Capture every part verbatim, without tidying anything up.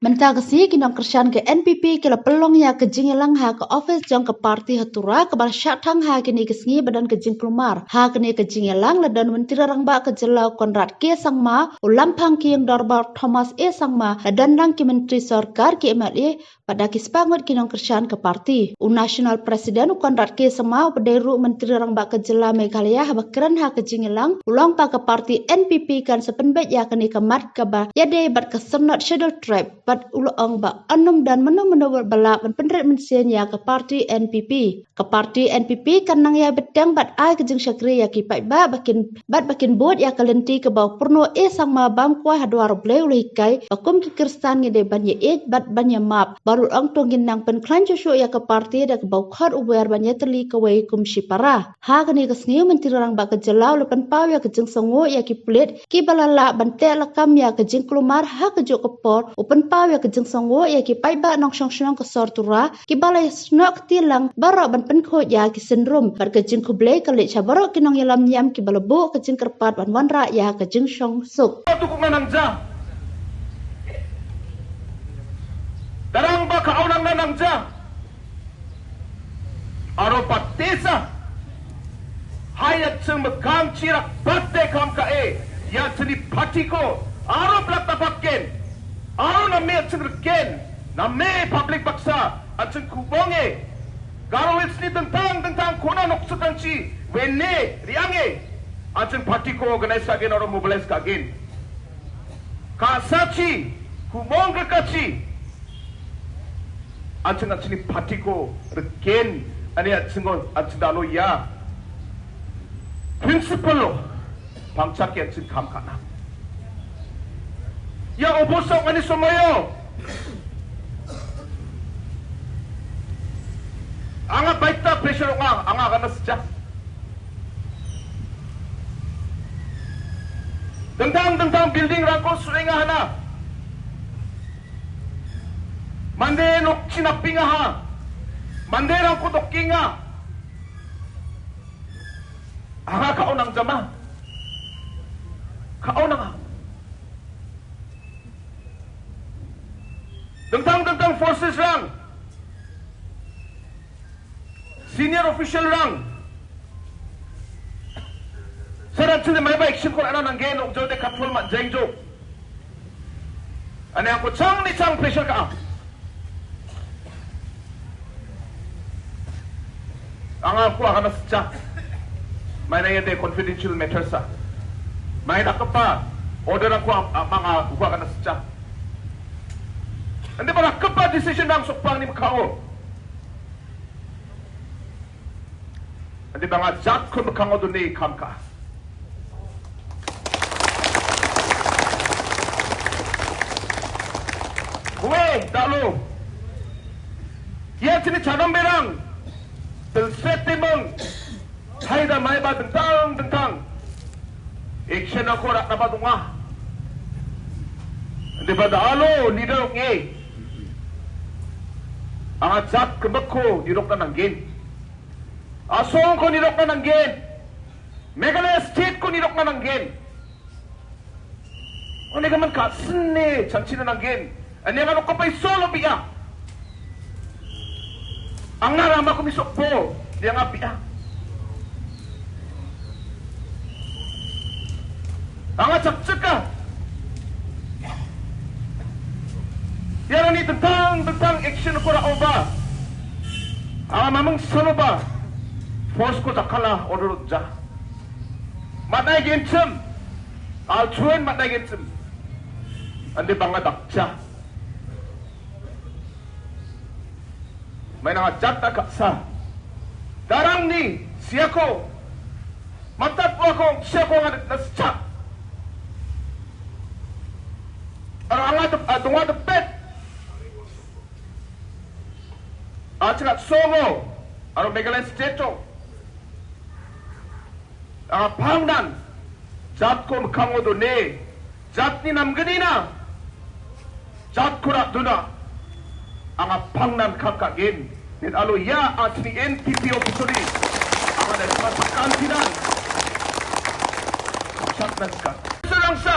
Mynta ka sngi ki nongkyrshan ka N P P ki la pynlong ïa ka jingïalang ha ka office jong ka party ha Tura kaba la shah thang ha kine ka sngi ba don ka jingkulmar. Ha kane ka jingïalang la don Myntri Rangbah ka jylla u Conrad K Sangma, u Lamphang ki ïing dorbar Thomas A Sangma, la don lang ki myntri sorkar, ki M L A, bad da ki spah ngut ki nongkyrshan ka party. U National President u Conrad K Sangma u pdeng ruh Myntri Rangbah ka jylla Meghalaya haba kren ha ka jingïalang, u long ba ka party N P P kan sa pynbeit ïa kane ka mat kaba ïadei bad ka Sernod Scheduled Tribe, bad u la ong ba un ym don mano mano ba lah ban pynrit mynsiem ïa ka party N P P. Ka party N P P kan nang ïai bteng bad ai ka jingshakri ïa ki paidbah ba kin, bad ba kin bud ïa ka lynti kaba u Purno A Sangma bam kwai ha duar u Blei u la hikai ba kum ki Khristan ngi dei ban ïa ïeit bad ban ïa map. Bad u la ong to ngin nang pynkhlaiñ shuh shuh ïa ka party da kaba u khot u wer ban ïatylli kawei kum shipara. Ha kane ka sngi u Myntri Rangbah ka jylla u la pynpaw ïa ka jingsngewnguh ïa ki pulit kiba la lah ban teh lakam ïa ka jingkulmar ha kajuh ka por, u pynpaw ïa ka jingsngewnguh ïa ki paidbah nongshong shnong ka sor Tura kiba la ïasnoh kti lang baroh ban pynkhuid ïa ki synrum. Bad ka jingkhublei ka leit sha baroh ki nongïalam niam kiba la buh ka jingkyrpad ban wanrah ïa ka jingshongsuk. Tukuk na nangja. Darang ba ka aunang na nangja. Aro batesa. Hai an·ching mikkang chirak bate kam ka·e. Ia an·chingni party-ko aro blak dapatgen. Aro name an·ching rikgen. Name public baksa an·ching ku·bonge. Garo Hills-ni dingtang dingtang kona nokchikrangchi wene re·ange. An·ching party-ko organize ka·gen aro mobilize ka·gen. Ka·sachi, ku·bong grikachi. An·ching an·chingni party-ko rikgen, ane an·chingko, an·ching dalo ia principle-o pangchake an·ching kam ka·na. Ia obosa ong·ani somoio anga baita pressure ong·a, anga agana sija. Dingtang dingtang building-rangko su·enga hana. Mande nokchi napingaha. Manderangko dokenga. Anga ka·o nangjama. Ka·o nanga. Dingtang dingtang forces-rang, senior official-rang, sir, an·chingni maiba action-ko ra·na nanggen, ong·jode control man·jaengjok. Ane angko changni chang pressure ka·a. Anga uko agana sija. Maina iande confidential matters-a. Mai dakgipa order-rangko am-, am-, anga uko agana sija. Ande ba dakgipa decision-rang sokpangni mikkang·o. Ande ba anga jatko mikkango done kam ka·a. Oe, dalo. Ia chini chadamberang. Pilsret timung. Haida maiba dingtang dingtang. Action-rangko ra·naba donga. Ande ba dalo leader ong·e. Anga jat gimikko nirokna nanggen. Asongko nirokna nanggen. Meghalaya state-ko nirokna nanggen. Onegaman ka·sine chanchina nanggen. Ane anga nokgipa Isolo bi·a. Anga ramako mesokbo, anga bi·a. Anga chakchika. Iarangni dingtang dingtang action-ko ra·oba. Anga maming saloba. Force-ko jakkalna order on·ja. Man·aigenchim. Alchuen man·aigenchim. Ande bang·a dakcha. Maina jatna ka·sa. Darangni siako. Matat uako siako anga nikna sitcha. Aro anga dep-, a, donga depet. A·chik a·songo. Aro Meghalaya state-o. Anga pangnan jatko mikkango done, jatni namgnina jatko ra·dona. Anga pangnan kam ka·gen. Net alo ia a·chini N P P office-oni anga net pasakantinan. Sakna sika. Sarangsa.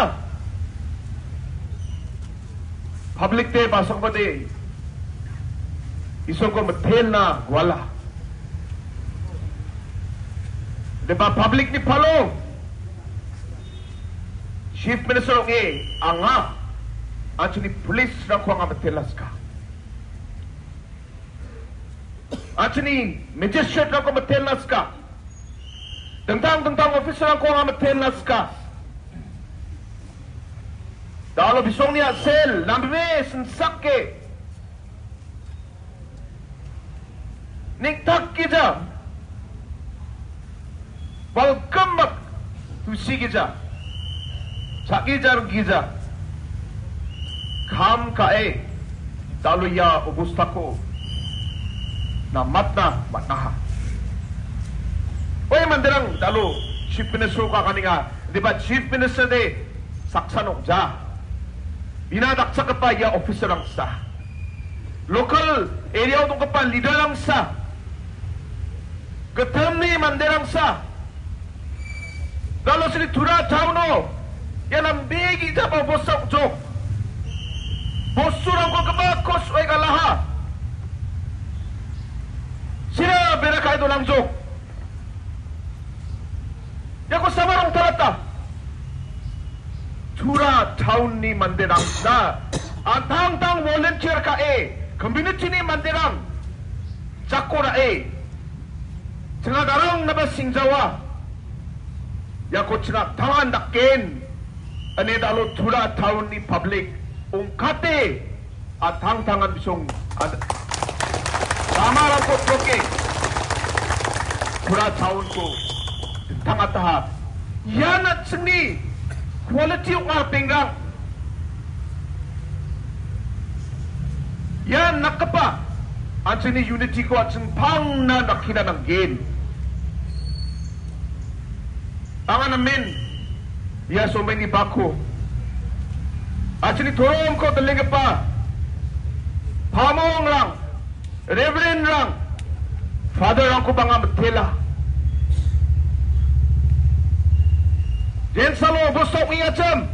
Public-de basokbade Isolko mitelna guala. Deba public-ni palo Chief Minister ong·e anga an·chingni police-rangko anga mitelna sika. An·chingni magistrate-rangko mitelna sika. Dingtang dingtang officer-rangko anga mitelna sika. Da·alo bisongni a·sel nambe singsake neng·takgija, balgimbak tusigija, cha·gija, ringgija, kam ka·e da·alo ia obostako namatna man·aha. Oi manderang, da·alo Chief Minister-ko aganenga, deba Chief Minister-de saksa nokja. Bina dakchakgipa ia officer-rangsa. Local area-o donggipa leader-rangsa. Gittamni manderangsa. Da·alo sini Tura town-o ia nambegipa bosta ong·jok. Bosturangko gimikko so·e galaha. Sira bera ka·e donangjok. Iako sama rongtalata. Tura town-ni manderangsa an·tangtang volunteer ka·e, community-ni manderang jako ra·e, chinga darang naba singjawa. Iako chinga tangan daken, ine da·alo Tura town-ni public ong·kate an·tangtangan bisong an-, ramarangko joke Tura town-ko dingtangataha. Ian an·chingni quality ong·a, ripengrang. Ian nakgipa an·chingni unity-ko an·ching pangna nakkina nanggen. Anga namen ia somaini bako an·chingni toromko dilenggipa pamongrang, Reverend-rang, Father-rangkoba anga mitela. Jensalo bosok ong·achim.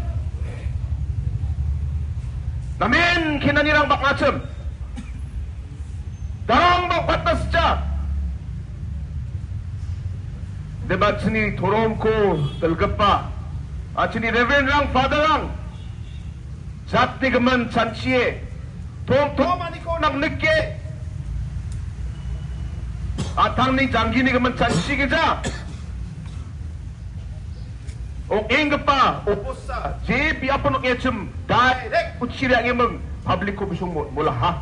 Namen kenanirang bang·achim. Darang bang·patna sija. Deba an·chingni toromko dilgipa, an·chingni Reverend-rang, Father-rang, jatni gimin chanchie, tomtomaniko nangnike, an·tangni janggini gimin chanchigija. Ong·enggipa obosta, je biapo ong·achim, direct uchi re·angeming public-ko bisong mo-, molaha.